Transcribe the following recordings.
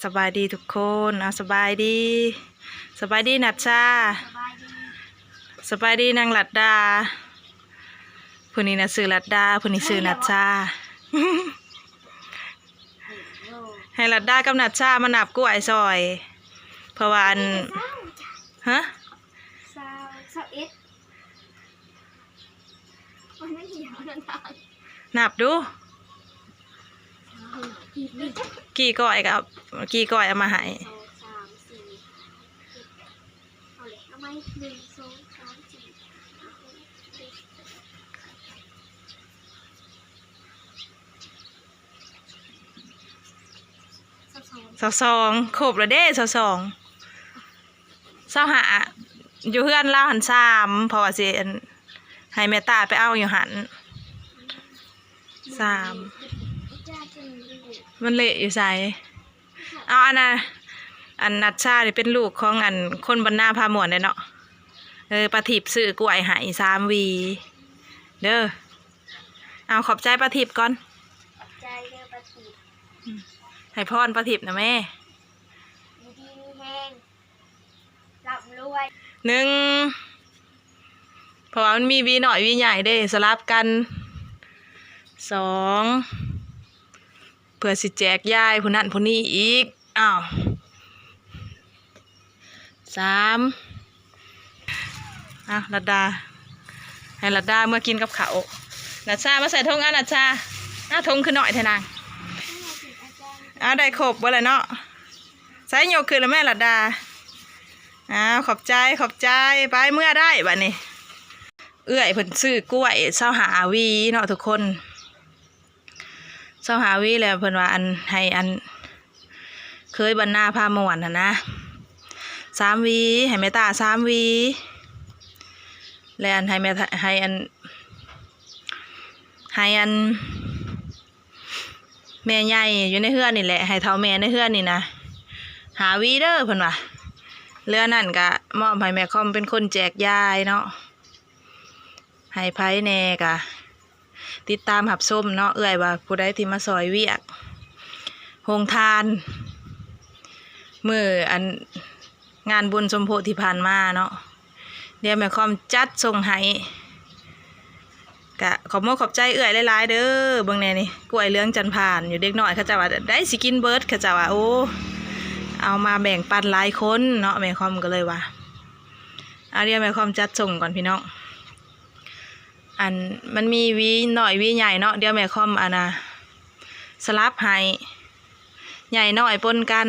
ສະບາຍດີທຸກຄົນ ເອົາ ສະບາຍດີ ສະບາຍດີນັດຊາ ສະບາຍດີ ສະບາຍດີນາງລັດດາ. ຜູ້ນີ້ນະຊື່ລັດດາ ຜູ້ນີ້ຊື່ນັດຊາ. ໃຫ້ລັດດາກັບນັດຊາມານັບກ້ວຍຊ່ອຍ ເພາະວ່າອັນ ຮະ ຊາວ ຊາວເອັດ ມັນໄມ່ເຫຍວນັ້ນນະ ນັບດູ ກີ່ກ້ອຍກໍເອົາ ກີ່ກ້ອຍເອົາມາໃຫ້ ສອງ ສາມ ສີ່ ຫ້າ ຫົກ ເຈັດ ແປດ ເອົາເລີຍ ເອົາໃໝ່ ໜຶ່ງ ສອງ ສາມ ສີ່ ຫ້າ ຫົກ ເຈັດ ແປດ ຊາວສອງ ຄົບແລ້ວເດ້ ຊາວສອງ ຊາວຫ້າ ຢູ່ເຮືອນລາວຫັ້ນສາມ ເພາະວ່າຊິ ອັນ ໃຫ້ແມ່ຕາໄປເອົາຢູ່ຫັ້ນ ສາມ ມັນເລະຢູ່ໃສ? ເອົາ ອັນນະ ອັນນັດຊານີ້ເປັນລູກຂອງ ອັນ ຄົນບັນນາພາມ່ວນເດ້ເນາະ. ເອີ ປາທິບຊື້ກ້ວຍໃຫ້ສາມຫວີເດີ. ເອົາ ຂອບໃຈປາທິບກ່ອນ ຂອບໃຈເດີປາທິບ ໃຫ້ພອນປາທິບນະແມ່ ຢູ່ດີມີແຮງ ລ່ຳລວຍ ໜຶ່ງ ເພາະວ່າມັນມີຫວີນ້ອຍຫວີໃຫຍ່ເດ້ ສະຫຼັບກັນ ສອງ ເພື່ອຊິແຈກຢາຍຜູ້ນັ້ນຜູ້ນີ້ອີກ ອ້າວ ສາມ ເອົາ ລັດດາ ໃຫ້ລັດດາເມືອກິນກັບເຂົ້າ ນັດຊາມາໃສ່ຖົງ ເອົາ ນັດຊາ ເອົາ ຖົງຄືນ້ອຍແທ້ນາງ ເອົາ ໄດ້ຄົບເບິດແລ້ວເນາະ ໃສ່ຍົກຂຶ້ນແລ້ວແມ່ລັດດາ ເອົາ ຂອບໃຈ ຂອບໃຈ ໄປເມືອໄດ້ບາດນີ້ ເອື້ອຍເພິ່ນຊື້ກ້ວຍຊາວຫ້າຫວີເນາະທຸກຄົນ. ຊາວຫ້າຫວີແລ້ວ ເພິ່ນວ່າ ອັນ ໃຫ້ ອັນ ເຂີຍບັນນາພາມ່ວນຫັ້ນນະ ສາມຫວີ ໃຫ້ແມ່ຕາສາມຫວີ ແລະ ອັນ ໃຫ້ແມ່ ໃຫ້ ອັນ ໃຫ້ ອັນ ແມ່ໃຫຍ່ຢູ່ໃນເຮືອນນີ້ແຫຼະ ໃຫ້ເຖົ້າແມ່ໃນເຮືອນນີ້ນະ ຫ້າຫວີເດີ ເພິ່ນວ່າ ເຫຼືອນັ້ນກະມອບໃຫ້ແມ່ຄອມເປັນຄົນແຈກຢາຍເນາະ. ໃຫ້ໃຜແດ່ກະຕິດຕາມຮັບຊົມເນາະ ເອື້ອຍວ່າຜູ້ໃດທີ່ມາຊ່ອຍວຽກໂຮງທານ ມື້ອັນງານບຸນສົມໂພດທີ່ຜ່ານມາເນາະ ດຽວແມ່ຄອມຈັດສົ່ງໃຫ້ ກະຂອບມຸກຂອບໃຈເອື້ອຍຫຼາຍໆເດີ. ເບິ່ງແດ່ນີ້ ກ້ວຍເຫຼືອງຈັນພານຢູ່ ເດັກນ້ອຍເຂົາເຈົ້າວ່າ ໃຜຊິກິນເບິດ ເຂົາເຈົ້າວ່າ ໂອ້ ເອົາມາແບ່ງປັນຫຼາຍຄົນເນາະ ແມ່ຄອມກໍເລີຍວ່າ ເອົາ ດຽວແມ່ຄອມຈັດສົ່ງກ່ອນພີ່ນ້ອງ. ອັນ ມັນມີຫວີນ້ອຍຫວີໃຫຍ່ເນາະ ດຽວແມ່ຄອມ ອັນນະ ສະຫຼັບໃຫ້ ໃຫຍ່ນ້ອຍປົນກັນ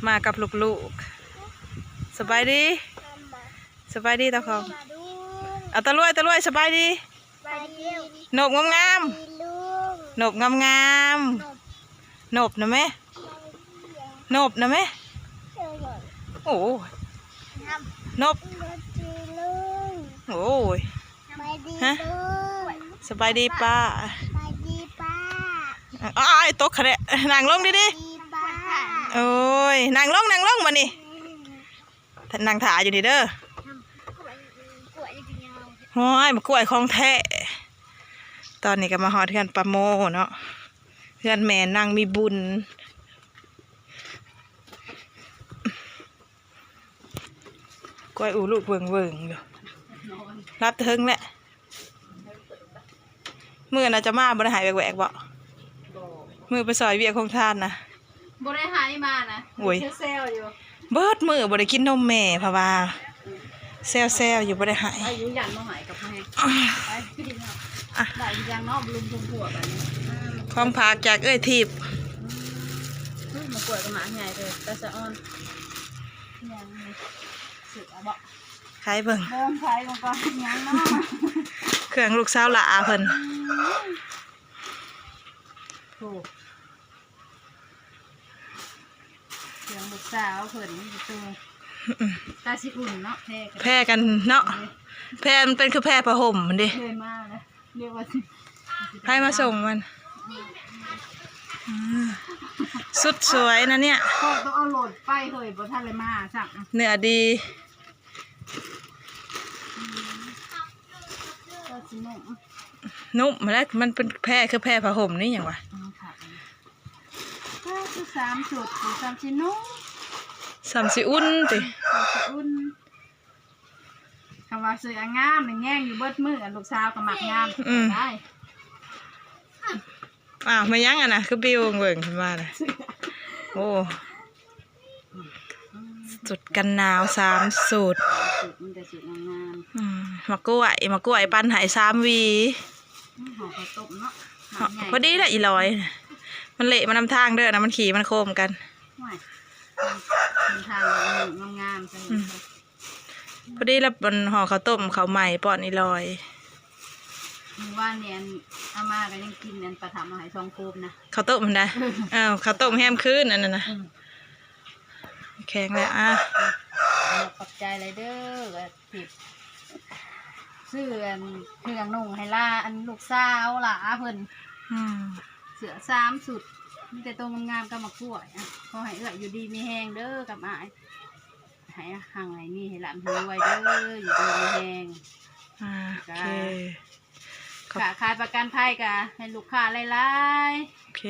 ມາກັບລູກໆ. ສະບາຍດີ ສະບາຍດີຕາຂອງ ເອົາ ຕາຫຼວຍ ຕາຫຼວຍ ສະບາຍດີ. ນົບງາມໆ ນົບງາມໆ ນົບນະແມ່ ນົບນະແມ່. ໂອ້ຍ ນົບ ໂອ້ຍ ຮະ ສະບາຍດີປ້າ ອ້າຍ ຕົກຂະແດະ ນັ່ງລົງດີໆ. ໂອ້ຍ ນັ່ງລົງ ນັ່ງລົງບາດນີ້. ນັ່ງຖ້າຢູ່ນີ້ເດີ. ໂອ້ຍ ໝາກກ້ວຍຂອງແທ້. ຕອນນີ້ກໍມາຮອດເຮືອນປ້າໂມເນາະ ເຮືອນແມ່ນາງມີບຸນ. ກ້ວຍອູລຸກເວິ່ງໆຢູ່ ຫຼັບແຕ່ເທິງແຫຼະ. ມື້ນັ້ນເຈົ້າມາບໍ່ໄດ້ໃຫ້ແຫວກໆບໍ່? ມື້ໄປຊ່ອຍວຽກໂຮງທານນະ ບໍ່ໄດ້ໃຫ້ມານະ. ໂອ້ຍ ແຊວໆຢູ່ ເບິດມື້ບໍ່ໄດ້ກິນນົມແມ່ ເພາະວ່າແຊວໆຢູ່ ບໍ່ໄດ້ໃຫ້. ໄດ້ຢູ່ ຢ້ານບໍ່ໃຫ້ກັບແມ່ ໄດ້ຢູ່ຢ່າງເນາະ ລຸມພວກບັດນີ້. ຂອງຝາກຈາກເອື້ອຍທິບ. ອືມ ໝາກກ້ວຍກໍໝາກໃຫຍ່ເດີ ຕາສະອອນ. ຫຍັງນີ້ ເສືອເບາະ ໃຄເບິ່ງ ເບິ່ງໃຄເບິ່ງກ່ອນ ຫຍັງເນາະ ເຄື່ອງລູກສາວຫຼ້າເພິ່ນ. ໂອ້ ເຄື່ອງລູກສາວເພິ່ນມີແຕ່ໂຕ ຕາຊິອຸ່ນເນາະ ແພກັນ ແພກັນເນາະ ແພມັນເປັນຄືແພຜ້າຫົ່ມຫັ້ນເດ້. ເລີຍມາແລ້ວ ເລີຍວ່າຊິ ໃຜມາສົ່ງມັນ? ອືມ ສຸດສວຍນະເນຍ. ຂ້ອຍຕ້ອງເອົາລົດໄປເຮີ້ຍ ບໍ່ທັນໄດ້ມາຊ້ຳ. ເນື້ອດີ ອືມ ກໍຊິໜຸ່ມ. ນຸ້ມຫັ້ນແຫຼະ ມັນເປັນແພ ຄືແພຜ້າຫົ່ມນີ້ຫຍັງວະ? ອໍ ຜ້າ ຜ້າຄືສາມຊຸດ ຄືສາມຊິນຸ້ມ ສ່ຳຊິອຸ່ນຕິ ສ່ຳຊິອຸ່ນ. ຄຳວ່າເສື້ອງາມນີ້ແຍງຢູ່ເບິດມື້ ອັນລູກສາວກໍມັກງາມ ອືມ ໄດ້. ອ້າວ ແມ່ນຫຍັງອັນນະ ຄືປິວເບິ່ງຂຶ້ນມານະ. ໂອ້ ຊຸດກັນໜາວສາມຊຸດ ມີແຕ່ຊຸດງາມໆ. ອືມ ໝາກກ້ວຍ ໝາກກ້ວຍປັ່ນໃຫ້ສາມຫວີ. ອືມ ຫໍ່ເຂົ້າຕົ້ມເນາະ ໝາກໃຫຍ່ ພໍດີລະອີຫຼອຍ ມັນເລະມານຳທາງເດີນະ ມັນຂີ້ມັນໂຄມກັນ. ໂອ້ຍ ເປັນທາງງາມໆ ອືມ. ພໍດີລະ ມັນຫໍ່ເຂົ້າຕົ້ມເຂົ້າໃໝ່ປ້ອນອີຫຼອຍ. ມື້ວານນີ້ ອັນ ເອົາມາກໍຍັງກິນ ອັນ ປາຖຳເອົາໃຫ້ສອງໂຄມນະ ເຂົ້າຕົ້ມຫັ້ນນະ. ເອີ ເຂົ້າຕົ້ມແຮມຄືນອັນນັ້ນນະ ອືມ ແຂງແລ້ວ. ອ່າ ຂອບໃຈຫຼາຍເດີ ທີ່ຊື້ ອັນ ເຄື່ອງນຸ່ງໃຫ້ຫຼານ ອັນ ລູກສາວຫຼາເພິ່ນ. ອືມ ເສື້ອສາມຊຸດ ມີແຕ່ໂຕງາມໆ ກັບໝາກກ້ວຍ. ອ່ະ ຂໍໃຫ້ເອື້ອຍຢູ່ດີມີແຮງເດີ ກັບອ້າຍ ໃຫ້ຮັ່ງໃຫ້ມີໃຫ້ລ່ຳໃຫ້ລວຍເດີ ຢູ່ດີມີແຮງ. ອ່າ ໂອເຄ ຄ້າຂາຍປະກັນໄພກໍໃຫ້ລູກຄ້າຫຼາຍໆ. ໂອເຄ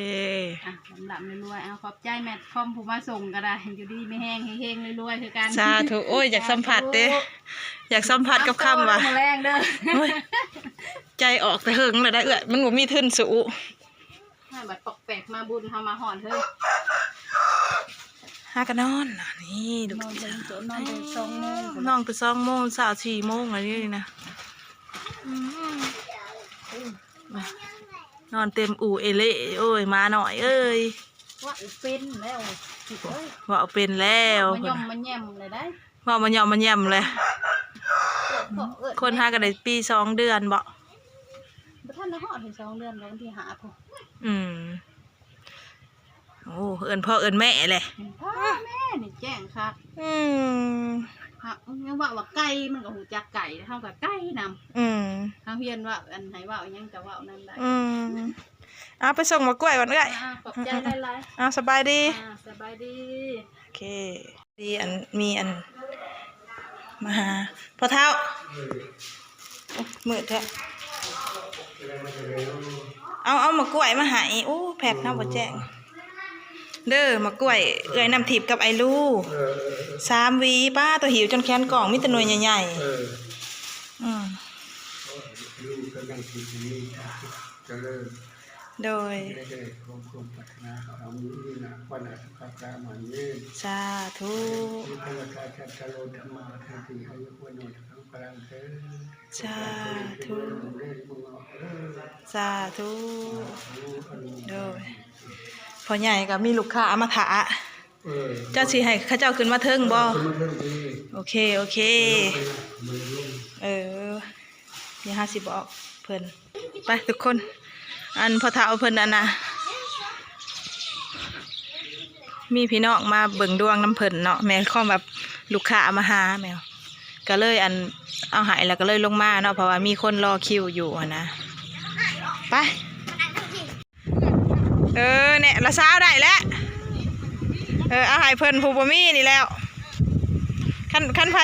ອ່ະ ລ່ຳໆລວຍໆ. ເອົາ ຂອບໃຈແມ່ຄອມຜູ້ມາສົ່ງກໍໄດ້ ຢູ່ດີມີແຮງ ເຮງໆລວຍໆຄືກັນ. ສາທຸ. ໂອ້ຍ ຢາກສຳຜັດເດ້ ສາທຸ ຢາກສຳຜັດກັບຄຳວ່າ ເອົາໂຕມື້ແລງເດີ. ໂອ້ຍ ໃຈອອກແຕ່ເຫິງແລ້ວໄດ໋ເອື້ອຍ ມັນບໍ່ມີທຶນສູ້. ມາບັດປອກແປກມາບຸນເຮົາມາຮອດເຮີ້ຍ ຫາກະນອນ. ນີ້ລູກ ນອນເຖິງ ນອນເຖິງສອງໂມງພຸ້ນ ນອນແຕ່ສອງໂມງ ເຊົ້າສີ່ໂມງອັນນີ້ນະ. ອືມ ນອນເຕັມອູ່ເອເລ. ໂອ້ຍ ໝານ້ອຍເອີຍ ເວົ້າເປັນແລ້ວ ເວົ້າເປັນແລ້ວ ມາຍ່ອມມາແຍ່ມເລີຍໄດ໋. ເວົ້າມາຍ່ອມມາແຍ່ມແຫຼະ. ເອີ້ນ ຄົນຫາກໍໄດ້ປີສອງເດືອນບໍ? ບໍ່ທັນໄດ້ຮອດສອງເດືອນ ກໍວັນທີຫ້າພຸ້ນ. ອືມ ໂອ້ ເອີ້ນພໍ່ເອີ້ນແມ່ແຫຼະ. ເອີ້ນພໍ່ແມ່ນີ້ແຈ້ງຄັກ. ອືມ ຫາກຍັງເວົ້າວ່າໄກ່ ມັນກໍຮູ້ຈັກໄກ່ ເຮົາກໍໄກ່ນຳ. ອືມ ເຮົາຮຽນເວົ້າ ອັນໃຫ້ເວົ້າຫຍັງກໍເວົ້ານຳໄດ້. ອືມ ເອົາໄປສົ່ງໝາກກ້ວຍກ່ອນເອື້ອຍ. ອ່າ ຂອບໃຈຫຼາຍໆ. ເອົາ ສະບາຍດີ. ອ່າ ສະບາຍດີ. ໂອເຄ. ດີອັນ ມີອັນມາຫາພໍ່ເຖົ້າ. ໂອ້ ມືດແທ້. ເອົາ ເອົາໝາກກ້ວຍມາໃຫ້. ໂອ້ ແພັດເຮົາບໍ່ແຈ້ງເດີ ໝາກກ້ວຍເອື້ອຍນ້ຳທິບກັບໄອລູ. ເອີ ເອີ ເອີ ສາມຫວີ. ປ້າ ໂຕຫິວຈົນແຂນກອງ ມີແຕ່ໜ່ວຍໃຫຍ່ໆ. ເອີ ອືມ ລູກກຳລັງຊິມີ ຈະເລີນ ໂດຍ ໄດ້ ໄດ້ ຄວາມ ຄວາມປາດຖະໜາຂອງເຮົາ ມື້ນີ້ນະ ວັນນະ ສຸຂະ ພະລະ ມະ ເຍ ສາທຸ ທຳມະ ທາ ທຳມະ ທາ ທຳມະ ທາ ທຳມະ ທາ ສາທຸ ສາທຸ ໂດຍ ພໍ່ໃຫຍ່ກໍມີລູກຄ້າມາຖ້າ. ເອີ ເຈົ້າຊິໃຫ້ເຂົາເຈົ້າຂຶ້ນມາເທິງບໍ່? ເອີ ຂຶ້ນມາເທິງເດີ. ໂອເຄ ໂອເຄ ເອີ ດຽວເຮົາຊິບອກເພິ່ນ. ໄປທຸກຄົນ ອັນພໍ່ເຖົ້າເພິ່ນອັນນະ ມີພີ່ນ້ອງມາເບິ່ງດວງນຳເພິ່ນເນາະ ແມ່ນຄວາມແບບລູກຄ້າມາຫາແມ່ນ ກໍເລີຍອັນເອົາໃຫ້ ແລ້ວກໍເລີຍລົງມາເນາະ ເພາະວ່າມີຄົນລໍຄິວຢູ່ຫັ້ນນະ. ໄປ. ເອີ ແນ່ ລະຊາວໄດ້ແລ້ວ. ເອີ ເອົາໃຫ້ເພິ່ນຜູ້ບໍ່ມີນີ້ແລ້ວ. ຄັນ ຄັນໃຜ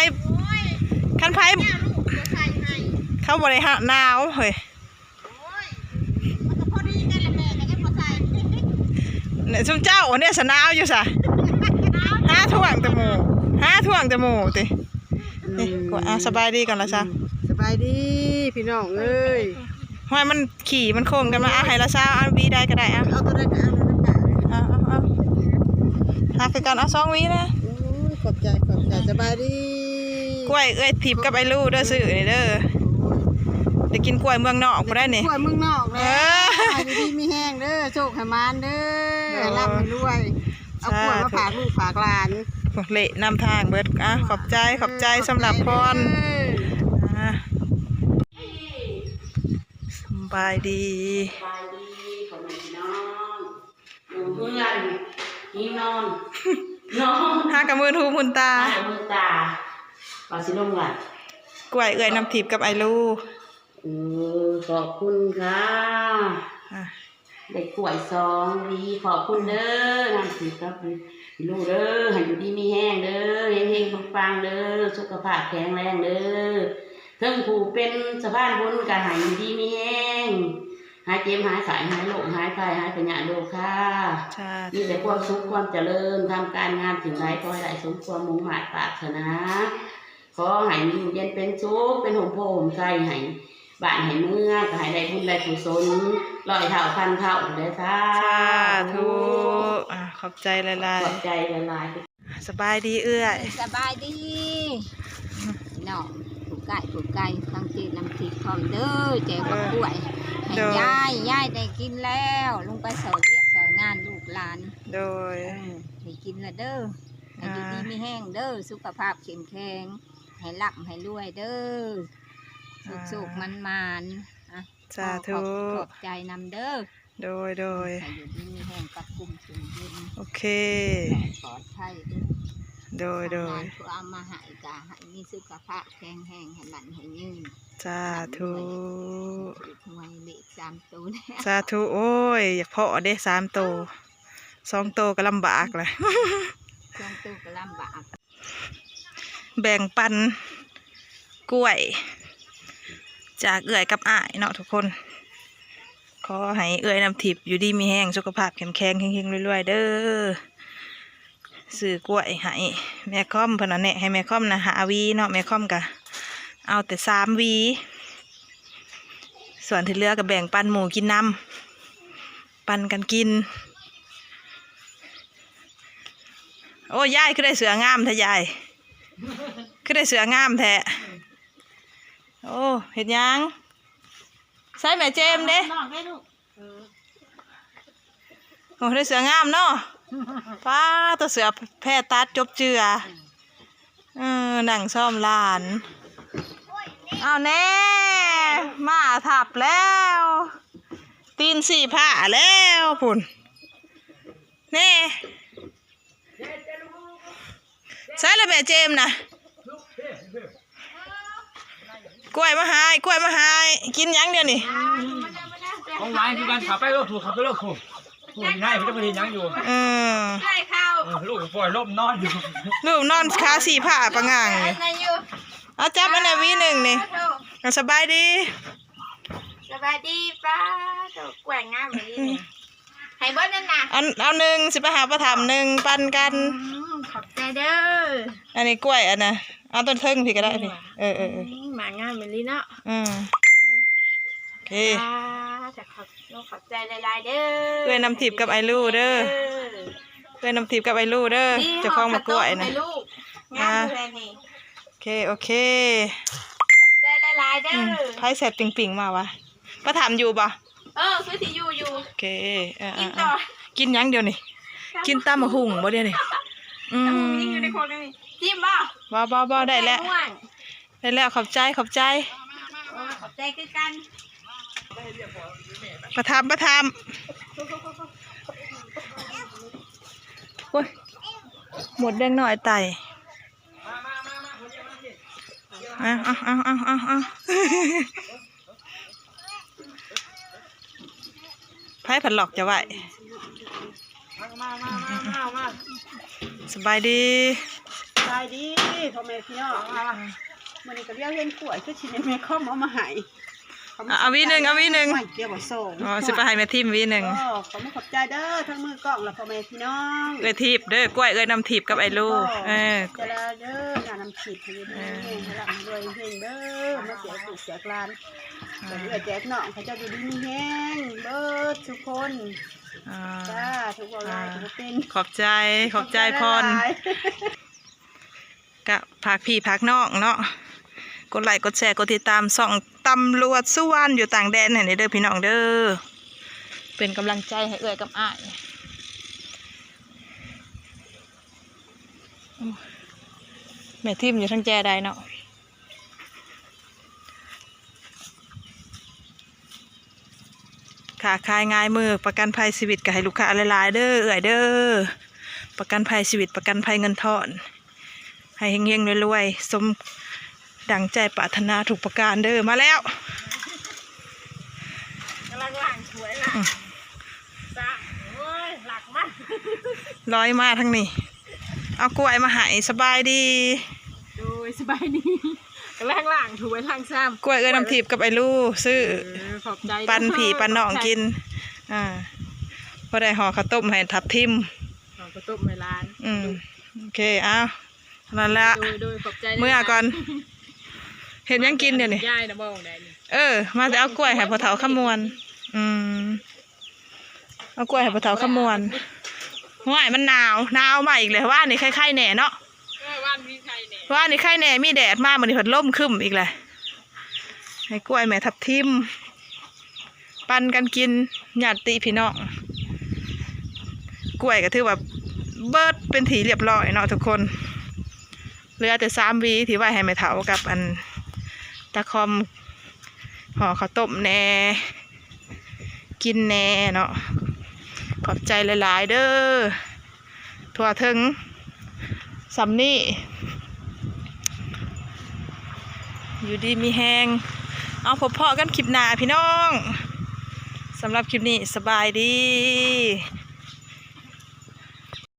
ຄັນໃຜ ເຂົາບໍ່ໄດ້ຫາ ໜາວເຮີ້ຍ. ແນ່ ຊຸມເຈົ້າເດ ສະໜາວຢູ່ຊະ ຫາທວງແຕ່ໝູ່ ຫາທວງແຕ່ໝູ່ຕິ. ນີ້ ອືມ ອ່າ ສະບາຍດີກ່ອນລະຊາວ. ອືມ ສະບາຍດີພີ່ນ້ອງເອີຍ. ຫ້ວຍ ມັນ ຂີ້ມັນໂຄມກັນມາ. ເອົາໃຫ້ລະຊາວ ເອົາຫວີໃດກໍໄດ້. ເອົາ ເອົາຕົວໃດກໍເອົາ ເອົາ ເອົາ ເອົາ ຫາຄືກັນ. ເອົາສອງຫວີນະ. ໂອ້ຍ ຂອບໃຈ ຂອບໃຈ. ສະບາຍດີ. ກ້ວຍເອື້ອຍທິບກັບໄອ້ລູເດີ ຊື້ນີ້ເດີ. ໂອ້ຍ ໄດ້ກິນກ້ວຍເມືອງນອກພຸ້ນໄດ໋ນີ້ ກ້ວຍເມືອງນອກແຫຼະ. ເອີ ຢູ່ດີມີແຮງເດີ ໂຊກໃຫ້ໝານເດີ ເອີ ໃຫ້ລ່ຳໃຫ້ລວຍ. ເອົາກ້ວຍມາຝາກລູກຝາກຫຼານ. ສາທຸ ເລະນຳທາງເບິດ. ອ່າ ຂອບໃຈ ຂອບໃຈສຳລັບພອນ. ອ່າ ສະບາຍດີ ສະບາຍດີພໍ່ແມ່ພີ່ນ້ອງ. ຢູ່ເຮືອນ ຫິວນອນ ນອນ ຫາກະມືນຫູມືນຕາ ຫາກະມືນຕາ ວ່າຊິລົງໄລ. ກ້ວຍເອື້ອຍນ້ຳທິບກັບໄອລູ. ເອີ ຂອບຄຸນຄ່ະ. ອ່ະ ໄດ້ກ້ວຍສອງຫວີ ຂອບຄຸນເດີ ນ້ຳທິບກັບໄອລູເດີ ໃຫ້ຢູ່ດີມີແຮງເດີ ເຮັງໆປັງໆເດີ ສຸຂະພາບແຂງແຮງເດີ. ເຖິງຜູ້ເປັນສະພານບຸນກໍໃຫ້ຢູ່ດີມີແຮງ, ຫາຍເຈັບຫາຍໄຂ້, ຫາຍໂລກຫາຍໄພ, ຫາຍພະຍາດໂລຄາ. ສາທຸ. ມີແຕ່ຄວາມສຸກຄວາມຈະເລີນ, ທຳການງານສິ່ງໃດ ຂໍໃຫ້ໄດ້ສົມຄວາມມຸ່ງມາດປາດຖະໜາ. ຂໍໃຫ້ຢູ່ເຢັນເປັນສຸກ, ເປັນຮົ່ມໂພຮົ່ມໄຊໃຫ້ບ້ານໃຫ້ເມືອງ, ກໍໃຫ້ໄດ້ບຸນໄດ້ກຸສົນຮ້ອຍເທົ່າພັນເທົ່າເດີ. ສາທຸ. ສາທຸ. ອ່າ ຂອບໃຈຫຼາຍໆ. ຂອບໃຈຫຼາຍໆ. ສະບາຍດີເອື້ອຍ. ສະບາຍດີພີ່ນ້ອງຜູ້ໃກ້ຜູ້ໄກ ທັງເຈນ້ຳທິບພ້ອມເດີ. ແຈ່ວກັບກ້ວຍໃຫ້ ໂດຍ ຍາຍ, ຍາຍໄດ້ກິນແລ້ວ, ລົງໄປຊ່ອຍວຽກຊ່ອຍງານລູກຫຼານ. ໂດຍ. ເອີ ໄດ້ກິນແລ້ວເດີ. ໃຫ້ຢູ່ດີມີແຮງເດີ, ສຸຂະພາບເຂັ້ມແຂງ, ໃຫ້ລ່ຳໃຫ້ລວຍເດີ, ອ່າ ສຸກໆໝານໆ. ອ່ະ ສາທຸ. ຂອບ ຂອບໃຈນຳເດີ. ໂດຍ ໂດຍ. ໃຫ້ຢູ່ດີມີແຮງ ກັບກຸມຊຸມເຢັນ. ໂອເຄ. ປອດໄພເດີ. ໂດຍ ໂດຍ. ທາງງານຜູ້ເອົາມາໃຫ້ກະໃຫ້ມີສຸຂະພາບແຂງແຮງ, ໃຫ້ໝັ້ນໃຫ້ຍືນ. ສາທຸ. ຖືກຫວຍເລກສາມໂຕແລ້ວ. ສາທຸ. ໂອ້ຍ ຢາກພໍ້ເດ້ສາມໂຕ, ສອງໂຕກໍລຳບາກແຫຼະ. ສອງໂຕກໍລຳບາກ. ແບ່ງປັນກ້ວຍຈາກເອື້ອຍກັບອ້າຍເນາະທຸກຄົນ. ຂໍໃຫ້ເອື້ອຍນ້ຳທິບຢູ່ດີມີແຮງ, ສຸຂະພາບເຂັ້ມແຂງ, ເຮັງໆລວຍໆເດີ. ຊື້ກ້ວຍໃຫ້ແມ່ຄອມ, ເພິ່ນວ່າແນະໃຫ້ແມ່ຄອມນະຫ້າຫວີເນາະ, ແມ່ຄອມກະເອົາແຕ່ສາມຫວີ, ສ່ວນທີ່ເຫຼືອກໍແບ່ງປັນໝູ່ກິນນຳ, ປັນກັນກິນ. ໂອ້ ຍາຍ ຄືໄດ້ເສື້ອງາມແທ້ຍາຍ, ຄືໄດ້ເສື້ອງາມແທ້. ໂອ້ ເຮັດຫຍັງ? ໃສ່ແມ່ເຈມເດ້. ໂອ້ ໄດ້ເສື້ອງາມເນາະ. ປ້າ ຕົວເສື້ອແພຕັດຈົບເຈືອ. ເອີ ນັ່ງຊ້ອມຫຼານ. ເອົາແນ່ ມາທັບແລ້ວ, ຕີນຊີ້ພ້າແລ້ວພຸ້ນ. ແນ່ ໃສ່ລະແມ່ເຈມນະ. ກ້ວຍມາໃຫ້ ກ້ວຍມາໃຫ້. ກິນຫຍັງດຽວນີ້? ຂອງຫວານຄືກັນ. ເຂົ້າໄປໂລດ ເຂົ້າໄປໂລດ. ຜູ້ໃຫຍ່ເພິ່ນຈະບໍ່ເຮັດຫຍັງຢູ່. ເອີ ເອີ ລູກປ່ອຍລົມນອນຢູ່. ລູກນອນຄາຊີ້ພ້າປະຫງ່າງຢູ່. ເອົາຈັບອັນນັ້ນຫວີໜຶ່ງນີ້. ສະບາຍດີ ສະບາຍດີ. ປ້າໂຕ ກ້ວຍງາມອີ່ຫຼີ. ໃຫ້ເບິດນັ້ນນະ. ອັນ ເອົາໜຶ່ງ ຊິໄປຫາປາຖຳໜຶ່ງ ປັນກັນ. ອືມ ຂອບໃຈເດີ. ອັນນີ້ກ້ວຍອັນນະ ເອົາຕົ້ນເທິງພີ້ກໍໄດ້ພີ້. ເອີ ເອີ ເອີ ອືມ ໝາກງາມອີ່ຫຼີເນາະ. ອືມ ໂອເຄ. ອ່າ ຂອບ ຂອບໃຈຫຼາຍໆເດີ. ເອື້ອຍນ້ຳທິບກັບອ້າຍລູເດີ. ເອີ ເອື້ອຍນ້ຳທິບກັບອ້າຍລູເດີ. ເຈົ້າຂອງໝາກກ້ວຍນະ. ງາມຢູ່ແລ້ວນີ້. ໂອເຄ ໂອເຄ ຂອບໃຈຫຼາຍໆເດີ. ອືມ ໃຜແຊດປິງໆມາວະ? ປາຖຳຢູ່ບໍ່? ເອີ ຄືຊິຢູ່ຢູ່. ໂອເຄ ເອີ ກິນຕໍ່. ກິນຫຍັງດຽວນີ້? ກິນຕຳບັກຫຸ່ງບໍ່ດຽວນີ້? ອືມ ຕຳບັກຫຸ່ງຍັງຢູ່ໃນຄົກນີ້. ຈິ້ມບໍ່? ບໍ່ ບໍ່ ບໍ່ ໄດ້ແລ້ວ ໄດ້ແລ້ວ. ຂອບໃຈ ຂອບໃຈ. ເອີ ຂອບໃຈຄືກັນ. ປາຖຳ ປາຖຳ. ໂອ້ຍ ມົດແດງນ້ອຍໄຕ່. ເອົາ ເອົາ ເອົາ ເອົາ ເອົາ ໃຜພັດລັອກຈະໄວ້? ມາ ມາ ມາ ມາ ມາ. ສະບາຍດີ ສະບາຍດີພໍ່ແມ່ພີ່ນ້ອງ. ມື້ນີ້ກໍລຽວເຫັນກ້ວຍ ຄືຊິແມ່ນແມ່ຄອມເອົາມາໃຫ້. ເອົາ ເອົາຫວີໜຶ່ງ ເອົາຫວີໜຶ່ງ. ໂອ້ຍ ດຽວບໍ່ສົ່ງ. ອໍ ຊິໄປໃຫ້ແມ່ທິມຫວີໜຶ່ງ. ຂໍຂອບໃຈເດີ ທັງມືກ້ອງ ແລະ ພໍ່ແມ່ພີ່ນ້ອງ. ເອື້ອຍທິບເດີ ກ້ວຍເອື້ອຍນ້ຳທິບກັບອ້າຍລູ. ເອີ ເຈົ້າລາເດີ ນ້ານ້ຳທິບ ໃຫ້ຢູ່ດີມີແຮງ ໃຫ້ລ່ຳໃຫ້ລວຍເຮັງເດີ. ມາແຈກລູກແຈກຫຼານ ແຈກເອື້ອຍແຈກນ້ອງ ໃຫ້ເຈົ້າຢູ່ດີມີແຮງເບິດທຸກຄົນ. ສາທຸ. ເວົ້າຫຼາຍກໍບໍ່ເປັນ. ຂອບໃຈ ຂອບໃຈພອນ. ກະຝາກພີ່ຝາກນ້ອງເນາະ ກົດໄລ້ກົດແຊ ກົດຕິດຕາມຊ່ອງຕຳຫຼວດສຸວັນຢູ່ຕ່າງແດນໃຫ້ແດ່ເດີພີ່ນ້ອງເດີ. ເປັນກຳລັງໃຈໃຫ້ເອື້ອຍກັບອ້າຍ. ໂອ້ ແມ່ທິມຢູ່ທາງແຈໃດເນາະ. ຄ້າຂາຍຫງາຍມື ປະກັນໄພຊີວິດກໍໃຫ້ລູກຄ້າຫຼາຍໆເດີເອື້ອຍເດີ. ປະກັນໄພຊີວິດ ປະກັນໄພເງິນທອນ ໃຫ້ເຮັງໆລວຍໆ ສົມດັ່ງໃຈປາດຖະໜາທຸກປະການເດີ. ມາແລ້ວ ກຳລັງລ້າງຖ້ວຍ ອືມ ສາ ໂອ້ຍ ລັກມາ ລອຍມາທາງນີ້ ເອົາກ້ວຍມາໃຫ້. ສະບາຍດີ. ໂດຍ ສະບາຍດີ. ກຳລັງລ້າງຖ້ວຍລ້າງຊາມ ກ້ວຍເອື້ອຍນ້ຳທິບກັບອ້າຍລູຊື້ ເອີ ຂອບໃຈ ປັນພີ່ປັນນ້ອງກິນ ອ່າ ພໍໄດ້ຫໍ່ເຂົ້າຕົ້ມໃຫ້ທັບທິມ ຫໍ່ເຂົ້າຕົ້ມໃຫ້ຫຼານ ອືມ ໂອເຄ ເອົາ ນັ້ນລະ ໂດຍ ໂດຍ ຂອບໃຈ ເມືອກ່ອນ ເຮັດຫຍັງກິນດຽວນີ້ ຍາຍນະບໍ່ໄດ້ນີ້ ເອີ ມາແຕ່ເອົາກ້ວຍໃຫ້ພໍ່ເຖົ້າຄຳມ່ວນ ອືມ ເອົາກ້ວຍໃຫ້ພໍ່ເຖົ້າຄຳມ່ວນ ຫ້ວຍ ມັນໜາວ ໜາວມາອີກແລ້ວ ວານນີ້ໄຄໆແດ່ເນາະ ເອີ ວານນີ້ໄຄແດ່ ວານນີ້ໄຄແດ່ ມີແດດມາ ມື້ນີ້ພັດລົມຄຶ້ມອີກແລ້ວ ໃຫ້ກ້ວຍແມ່ທັບທິມ ປັນກັນກິນ ຍາດຕິພີ່ນ້ອງ ກ້ວຍກໍຖືວ່າເບິດເປັນທີ່ລຽບຮ້ອຍເນາະທຸກຄົນ ເຫຼືອແຕ່ສາມຫວີທີ່ໄວ້ໃຫ້ແມ່ເຖົ້າກັບອັນຕາຄອມ ຫໍ່ເຂົ້າຕົ້ມແດ່ ກິນແດ່ເນາະ ຂອບໃຈຫຼາຍໆເດີ ທົ່ວເຖິງສ່ຳນີ້ ຢູ່ດີມີແຮງ ເອົາ ພົບພໍ້ກັນຄລິບໜ້າພີ່ນ້ອງ ສຳລັບຄລິບນີ້ ສະບາຍດີ.